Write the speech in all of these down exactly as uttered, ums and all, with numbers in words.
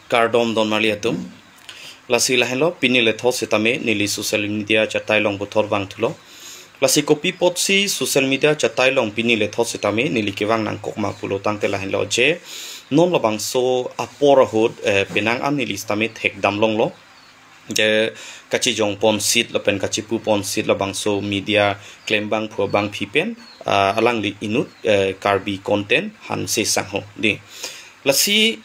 Kardom don marli atum. Lasi lahenlo, pini lethot sitame neli social media chatai along puthot vangthulo. Lasi kopi apotsi social media chatai along pini lethot sitame neli kevang nangkok ma pulo tangte lahenlo je, non labangso apor ahut, eh, penang an neli sitame thekdam longlo. Je kachijong ponsit lapen kachipu ponsit labangso media klembangphu abangpi pen, ah, alangli inut, eh, Karbi content Hanse Sangho dei. Lasi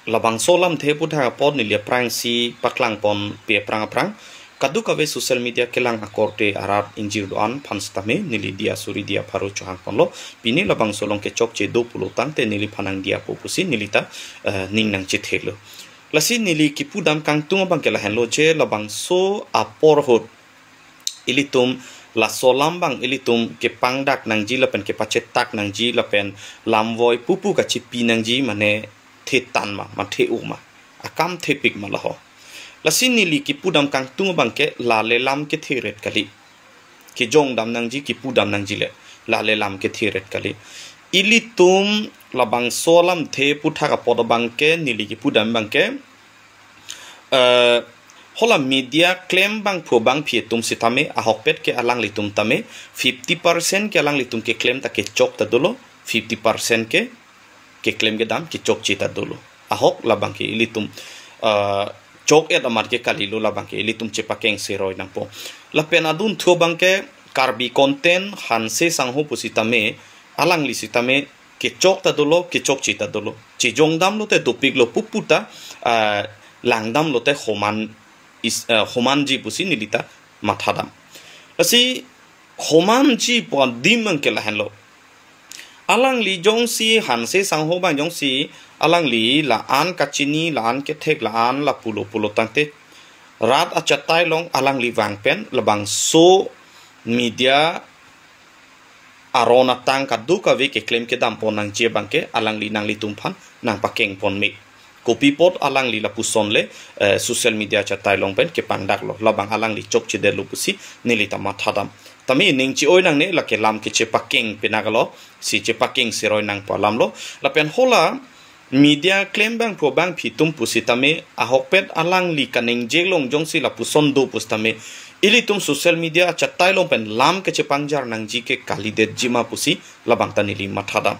labangso alamthe aputhak apot neli aphrangsi paklang ponpe aphrang aphrang, kadokave social media kelang akorte arat ingjir do-an aphan sitame neli diya suri diya pharo chohang ponlo. Pini labangso along kechokche do pulo tangte neliphan nangdiyapo pusi nelita, eh, ning nangchethelo. Lasi neli kipudam kangtung abangke lahenlo je, labangso apor ahut ilitum laso alam abang ilitum kepangdak nangji lapen kepachetak nangji lapen lamvoi pupu kachipi nangji, mane thetan ma, ma the-o ma, akam thepik ma laho. Lasi neli kipudam kangtung abangke lale lam ketheret kali. Kejongdam nangji, kipudam nangji le lale lam ketheret kali. Ilitum labangso alamthe aputhak apot abangke neli kipudam abangke, eh, hala media klembangphu abangpi atum sitame ahokpet ke alanglitum tame fifty percent ke alanglitum keklem ta kechok ta dolo, fifty percent ke keklem kedam kechokche ta dolo. Ahok labangke ilitum, ah, chok-et amat ke kalilo, labangke ilitum chepakeng seroi nangpo. Lapen adunthu abangke Karbi content Hanse Sangho pusitame alangli sitame kechok ta dolo, kechokche ta dolo. Chejongdam lote dopiklo pupu ta, ah, langdam lote homan is, ah, homanji pusi nelita mathadam. Lasi homanji pu adim abangke lahenlo. Alangli jongsi Hanse Sangho abang jongsi alangli la-an kachini, la-an kethek, la-an lapulo pulo tangte rat achatai along alangli vang pen labangso media aron atang kadokave keklem kedam pon nangji abangke alangli nanglitum aphan nangpakeng pon me. Kopi apot alangli lapuson le, eh, social media chatai along pen kepangdaklo, labang alangli chokchedetlo pusi nelita mathadam. Tame ning chi-oi nangne, lake lam kechepakeng penaklo, si chepakeng seroi nangpo alamlo. Lapen hala media klembangphu abangpi atum pusitame ahokpet alangli kaningje along jongsi lapuson do pusitame ilitum social media chatai along pen lam kechepangjar nangji ke kalidetji ma pusi labang ta neli mathadam.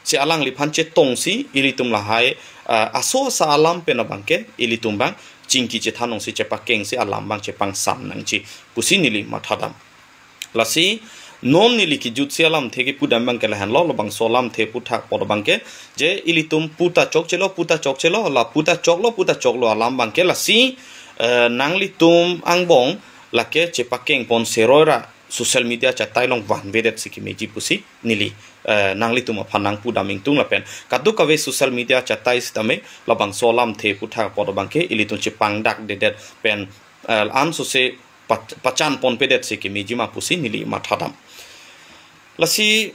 Si alangliphan chetongsi ilitum lahai, ah, aso asa alam pen abangke ilitum abang chingki chethan nangsi chepakengsi alam abang chepangsam nangji pusi neli mathadam. Lasi non neli kejutsi alamthe kipudam abangke lahenlo, labangso alamthe aputhak apot abangke je ilitum pu ta chokchelo, pu ta chokchelo, la pu ta choklo, pu ta choklo alam abangke lasi, eh, nanglitum angbong lake chepakeng pon seroi ra social media chatai along vanvedet si kemeji pusi neli, eh, nanglitum aphan nangpudam ingtung lapen kadokave social media chatai sitame labangso alamthe aputhak apot abangke ilitum chepangdakdedet pen, eh, ansose pach-, pachan ponpedet si kemeji ma pusi neli mathadam. Lasi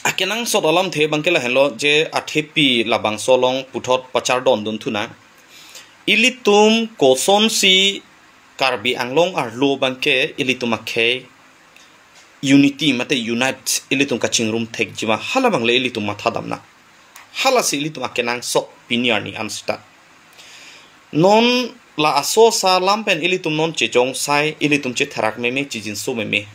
akenangsot alamthe abangke lahenlo je athepi labangso along puthot pachardon dunthu nang. Ilitum kosonsi Karbi Anglong arlo abangke ilitum akhei unity mate unite ilitum kachingrum thekji ma, hala abang le ilitum mathadam nang. Halasi ilitum akenangsot pini arni an sita. Non la aso asa alam pen ilitum non chejongsai, ilitum chetherak meme, chejinso meme.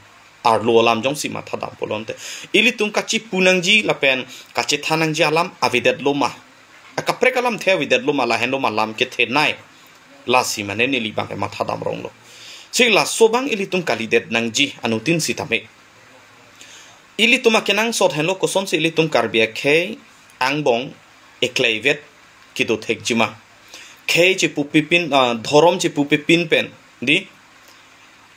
Arlo alam jongsi mathadam pulote ilitum kachipu nangji lapen kachethan nangji alam avedetlo ma? Akaprek alamthe avedetlo ma, lahenlo ma lam kethenei? Lasi mane neli abangke mathadam ronglo. Si laso abang ilitum kalidet nangji anuttin sitame. Ilitum akenangsot henlo kosonsi ilitum Karbi akhei angbong ekleivet kedo thekji ma. Khei chepupepin, ah, dhorom chepupepin pen dei,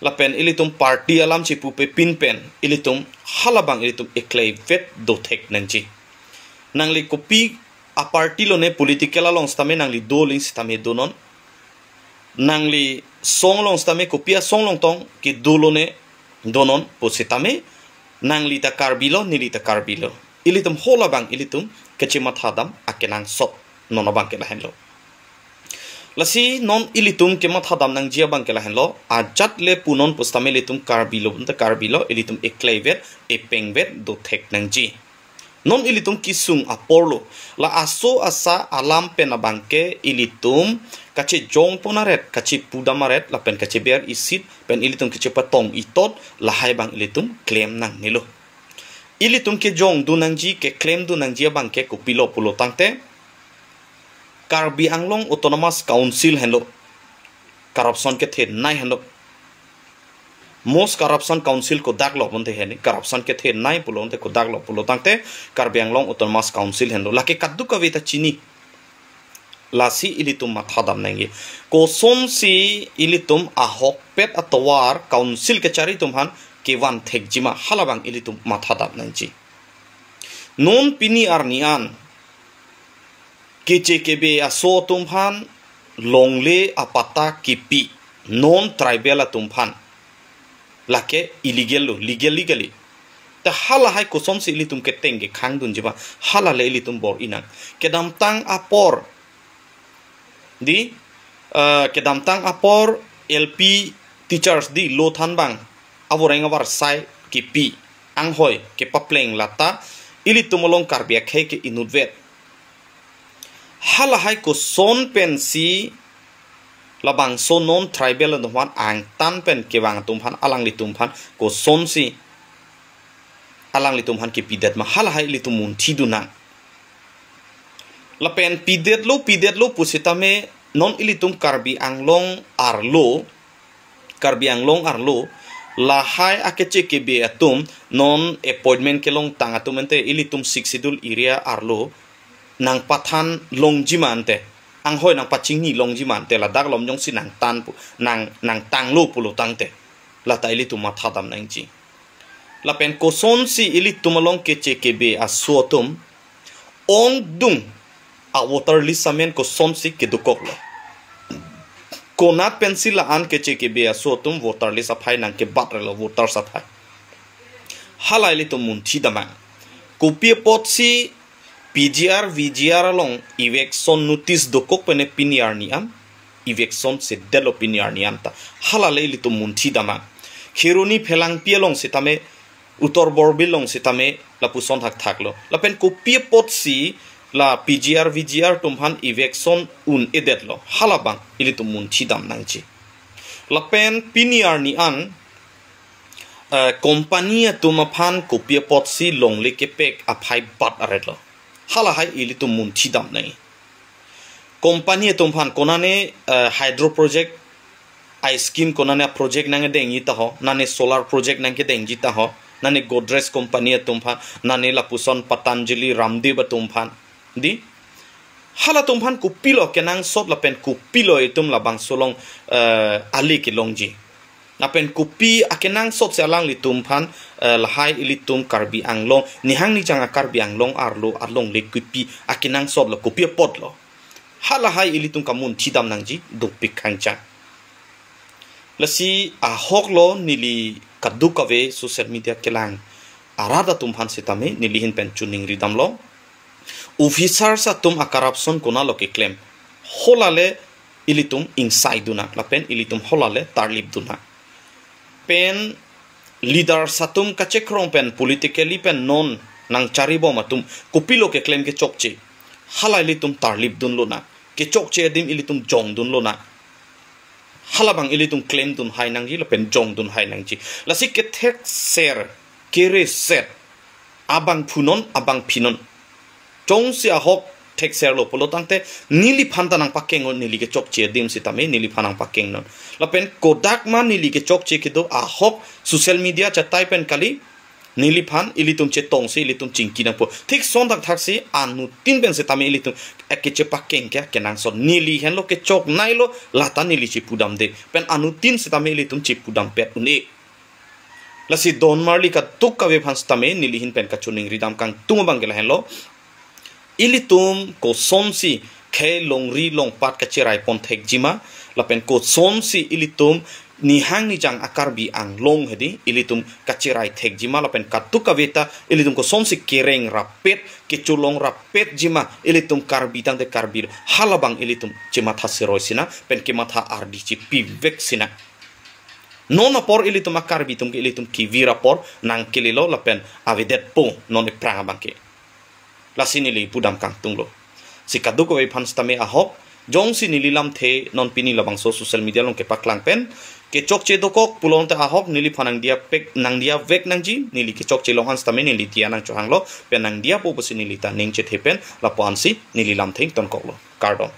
lapen ilitum party alam chepupepin pen ilitum hala abang ilitum ekleivet do thek nangji. Nangli kopi aparty lone, political along sitame nangli do aling sitame donon. Nangli song along sitame kopi asong along tong kedo lone donon pusitame nangli ta Karbi lo, neli ta Karbi lo. Ilitum hala abang ilitum kachemathadam akenangsot non abangke lahenlo. Lasi non ilitum kemathadam nangji abangke lahenlo, ajat le punon pusitame ilitum Karbi lo, ta Karbi lo, ilitum ekleivet, epengvet do thek nangji. Non ilitum kesung aporlo. La aso asa alam pen abangke ilitum kachejong pon aret, kachepu dam aret, lapen kacheber isit, pen ilitum kachepatong itot, lahai abang ilitum klem nangnelo. Ilitum kejongdun nangji, keklem dun nangji abangke kopilo pulo tangte, Karbi Anglong Autonomous Council henlo, corruption kethenei henlo. Most corruption council kodak lo bonte heni, corruption kethenei pulo bonte kodak lo pulo tangte, Karbi Anglong Autonomous Council henlo. Lake kadokave ta chini. Lasi ilitum matha dam nangji. Kosonsi ilitum ahokpet atovar council kachari atum aphan kevan thekjima, hala abang ilitum matha dam nangji. Non pini arni an keche kebe aso atum aphan longle apatta kipi non tribal atum aphan, lake illegal lo, legal, legally. Ta halahai kosonsi ilitum keteng kekhang dunji abang, hala le ilitum bor-i nang. Kedamtang apor, di, eh, kedamtang apor L P teachers di lo thanbang avoreng avarsai kipi, anghoi kepapleng lata ilitum along Karbi akhei ke inutvet. Halahai koson pensi labangso non tribal atum aphan angtan pen kevang atum aphan, alanglitum aphan kosonsi alanglitum aphan kepidet ma, halahai ilitum munthi dun nang. Lapen pidetlo, pidetlo pusitame non ilitum Karbi Anglong arlo, Karbi Anglong arlo, lahai akeche kebe atum non appointment kelongtang atum ante ilitum Sixth Schedule area arlo nangpathan longji ma ante, anghoi nangpachingni longji ma ante, ladak alom jongsi nangtan pu, nang, nangtanglo pulo tangte, lata ilitum matha dam nangji. Lapen kosonsi ilitum along keche kebe aso atum ongdung a voter list amen kosonsi kedokoklo. Konat pensi la-an keche kebe aso atum voter list aphai nangkebat relo, voters aphai. Hala ilitum munthi dam nang. Kopi apotsi P G R, V G R along eviction notice dokok pen pini arni an, eviction sedetlo pini arni an ta. Hala le ilitum munthi dam nang. Kheroni Phelangpi along sitame, Uttar Borbil along sitame, lapuson thakthaklo. Lapen kopi apotsi la P G R, V G R atum aphan eviction un-edetlo, hala abang ilitum munthi dam nangji. Lapen pini arni an, eh, company atum aphan kopi apotsi longle kepek aphai bat aretlo, halahai ilitum munthi dam nangji. Company atum aphan konane, eh, hydro project, a scheme konane a project nangkedengji ta ho, nane solar project nangkedengji ta ho, nane Godrej company atum aphan, nane lapuson Patanjali, Ramdev atum aphan, di, halatum aphan kopilo kenangsot lapen kopilo itum labangso along, eh, ale kelongji. Lapen kopi akenangsot si alanglitum aphan, eh, lahai ilitum Karbi Anglong, nihang nijang a Karbi Anglong arlo alongle kopi akenangsotlo, kopi apotlo, halahai ilitum kamunthi dam nangji dopik khangchang. Lasi ahoklo neli kadokave social media kelang arat atum aphan sitame neli ahin pen choningri damlo. Officers atum a corruption konatlo keklem, hala le ilitum ingsai dun nang, lapen ilitum hala le tarlip dun nang. Pen leaders atum kachekrong pen politically pen non nangcharibom atum kopilo keklem kechokche, hala ilitum tarlip dunlo nang. Kechokche adim ilitum jongdunlo nang. Hala abang ilitum klem dunhai nangji lapen jongdunhai nangji. Lasi kethekser, kereset, abangphu non, abangpi non. Jongsi ahok thekserlo pulo tangte, neliphan ta nangpakeng non, neli kechokche adim sitame neliphan nangpakeng non. Lapen kodak ma neli kechokche kedo ahok social media chatai pen kali, neliphan ilitum chetongsi ilitum chingki nangpo. Thik ason thakthak si anuttin pen sitame ilitum, eh, kechepakeng ke kenangsot. Neli henlo kechokneilo, lata neli chepu damde. Pen anuttin sitame ilitum chepu dampet un-e. Lasi donmarli kadokave aphan sitame neli ahin pen kachoningri dam kangtung abang ke lahenlo. Ilitum kosonsi khei longri longpat kacherai pon thekjima, lapen kosonsi ilitum nihang nijang a Karbi Anglong hedi ilitum kacherai thekjima, lapen kadokave ta ilitum kosonsi kereng rapet, kecholong rapetjima, ilitum Karbi tangte Karbi, hala abang ilitum chematha seroi si nang, pen kematha ardi chepivek si nang. Non apor ilitum a Karbi atum ke ilitum kevir apor nangkelelo lapen avedetpo non ephrang abang ke. Lasi neli pudam kangtunglo. Si kadokave aphan sitame ahok, jongsi neli lamthe non pini labangso social media along kepaklang pen kechokche dokok pulote ahok, neliphan nangdiya pek, nangdiya vek nangji, neli kechokche along an sitame neli diya nangchohanglo, pen nangdiyapo pusi neli ta ning chethe pen lapu-an si neli lamthe ingtonkoklo. Kardom.